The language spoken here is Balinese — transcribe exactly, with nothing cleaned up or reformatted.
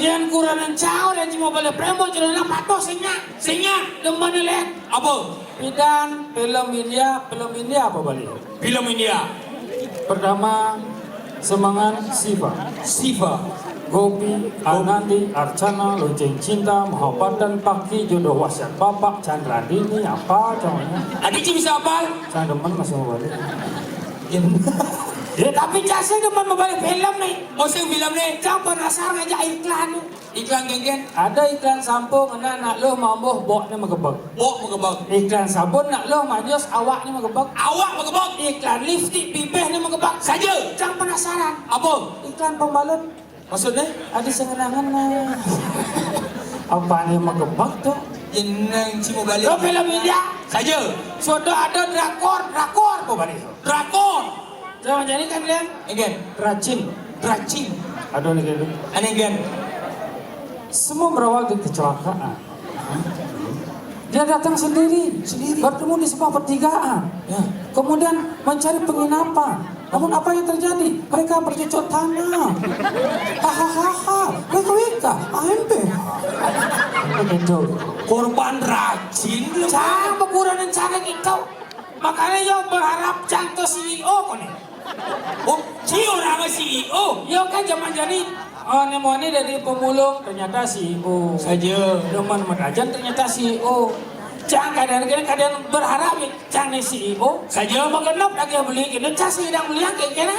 Yan kurang cau, yan cuma balik premo, celana patuh, sing nyak. Sing nyak. Demen, Len. Apa? Pidan, film India, film India apa balik? Film India. Pertama, Semangat Siva. Siva. Gopi, Anandi, Archana, Lonceng Cinta, Mahabharata, Paki, Jodoh Wasiat Bapak, Chandra Dini, apa contohnya? Adik sih bisa apal? Saya demen masih mau balik. Ya, tapi cang sih demen mau balik film nih. Oh, sing film nih. Cang penasaran aja iklan. Iklan genggen. Ada iklan sampo ngena nak lo mamboh bok ni magebek. Bok magebek. Iklan sabun nak lo manjus awak ni magebek. Awak magebek. Iklan lipstik bibih ni magebek. Saja. Cang penasaran. Apa? Iklan pembalut. Maksudnya? Ada sengenangan nah. Apa ni magebek tu? Jeneng cimo balik. Lo film India. Saja. Sudah ada drakor, drakor apa balik? Drakor. Jangan jadi kan, Len? Again. Racin. Racin. Aduh, ni gitu. Aneh, again. Semua berawal dari kecelakaan. Dia datang sendiri, sendiri, bertemu di sebuah pertigaan. Ya. Kemudian mencari penginapan. Namun apa yang terjadi? Mereka bercocok tanam. Hahaha. Mereka wika. A M P. Begitu. Korban racin lu. Cang, berkurang cara kita. Makanya yo berharap cang ke C E O kau nih. Oh, si orang C E O. Yo kan zaman jadi, oh, nemo ni dari pemulung ternyata C E O. Saja. Demen merajan ternyata C E O. Cang kadang-kadang kadang berharap ya, cang ni C E O. Saja. Mengenap lagi beli gitu, cang sedang beli yang kayak kena.